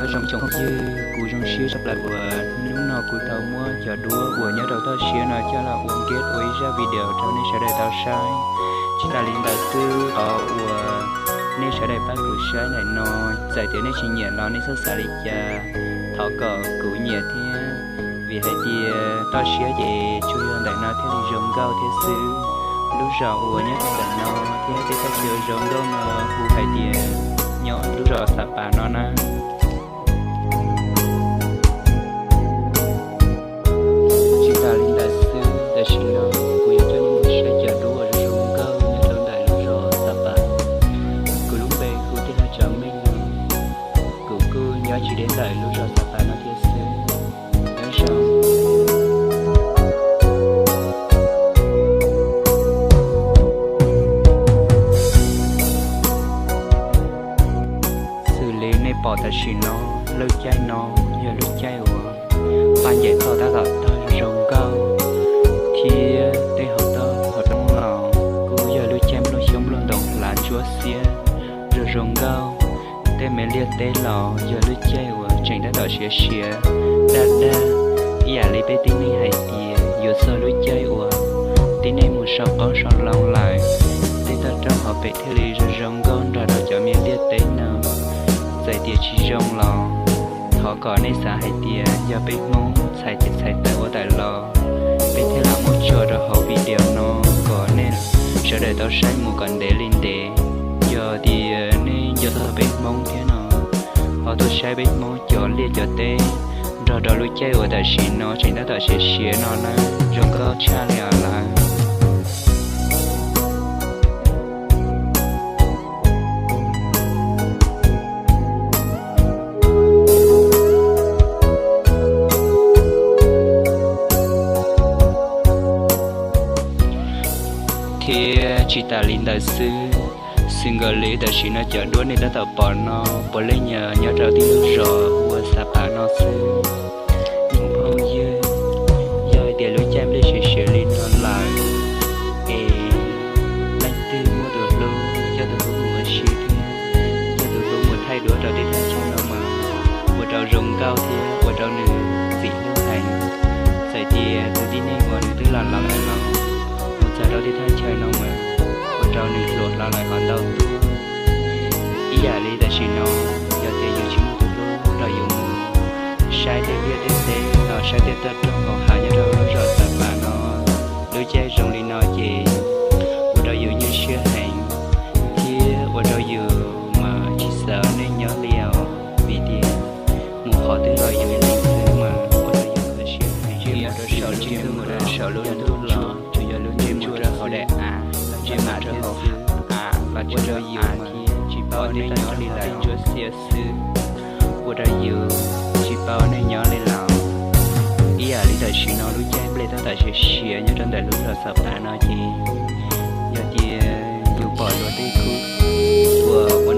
Zoo tsoom phooj ywg, kuv zoo siab tshaj plaws uas hnub no kuv tau muab cov duab uas nyob rau toj siab no coj los ua nkeb ua ib zaj video rau nej sawv daws tau saib. Tsis tas li ntawd xwb, qhov uas nej sawv daws pab kuv saib ntawm no, txawm tias nej tsis nyiam los nej txhob xav li cas, thov kom kuv nyiam thiab, vim hais tias toj siab ces tsuas yog ntawm no thiaj li zoo nkauj thiab xwb. Lub zos uas nyob rau ntawm no thiab tej thaj chaw zoo nkauj no hu hais tias nyob lub zos Xav Pas no na. Tsis tas li ntawd xwb, tam sim no kuv yuav coj nej mus saib cov duab uas zoo nkauj nyob rau ntawm lub zos Xav Pas. Kuv lub npe hu tiag tiag tso Meej no, kuv kuj nyob tsis deb ntawm lub zos Xav Pas no thiab xwb. Nyob zoo. Xws li nej pom tam sim no, lub caij no yog lub caij uas paj ncaim toj tab tom tawg zoo nkauj, thiab tej hauv toj hauv roob los kuj yog lub caij nplooj xyoob nplooj ntoo hlav ntsuab xiab zoo zoo nkauj. Tej me liaj teb los yog lub caij uas tseem tab tom siav siav daj daj, ib yam li peb tib neeg hais tias yuav txog lub caij uas tib neeg mus sau qoob sau loo lawm, tej toj roob hauv pes thiaj li zoo zoo nkauj nrog rau cov me liaj teb no. Txawm tias tsis zoo los thov kom nej xav hais tias yog peb Hmoob txhais tes txhais taw ua tawm los, peb thiaj lam muab tso rau hauv video no kom nej sawv daws tau saib mus kom ntev li ntev. Yog tias nej nco txog peb Hmoob thiab no, ho tuaj saib peb Hmoob cov liaj cov teb nrog rau lub caij uas tam sim no tseem tab tom siav siav no na, zoo nkauj tshaj li os lawm. Thiab tsis tas li ntawd xwb, xws nkaus li tam sim no cov duab nej tab tom pom no puav leej yog nyob rau tib lub zos ua Xav Pas no xwb. Tsoom phooj ywg, yog hais tias lub caij nplej siav siav li no lawm es leej twg muaj tus hlub, coj tus hlub mus ua si thiab coj tus hlub mus thaij duab rau tej thaj chaw no mas ua rau zoo nkauj thiab ua rau nws txim hlub heev. Txawm tias tus tib neeg uas nws twb los los lawm los mus txog rau tej thaj chaw no mas ua rau nws hluas hlo lawm ho ntau tuaj. Ib yam li tam sim no, yog tias yus tsis muaj tus hlub nrog yus mus saib tej liaj tej teb los saib tej toj roob hauv hav nyob rau lub zos Xav Pas no, lub caij zoo li no ces ua rau yus nyuaj siab heev thiab ua rau yus mas tsis xav nej nyob li os, vim tias mus qhov twg los yus ib leeg xwb mas ua rau yus nyuaj siab heev. Ntsia mus rau saum ntsej muag, mus rau saum lub ntuj los tsuas yog lub ntsej muag rau hauv daim av, ntsia mus rau hauv av los tsuas yog av thiab tsis paub nej nyob li lawm, ntsuab xiab xwb, ua rau yus tsis paub nej nyob li lawm. Ib yam li tam sim no lub caij nplej tab tom siav siav nyob rau ntawm lub zos Xav Pas no ces yog tias yus pom luag tej khub uas ua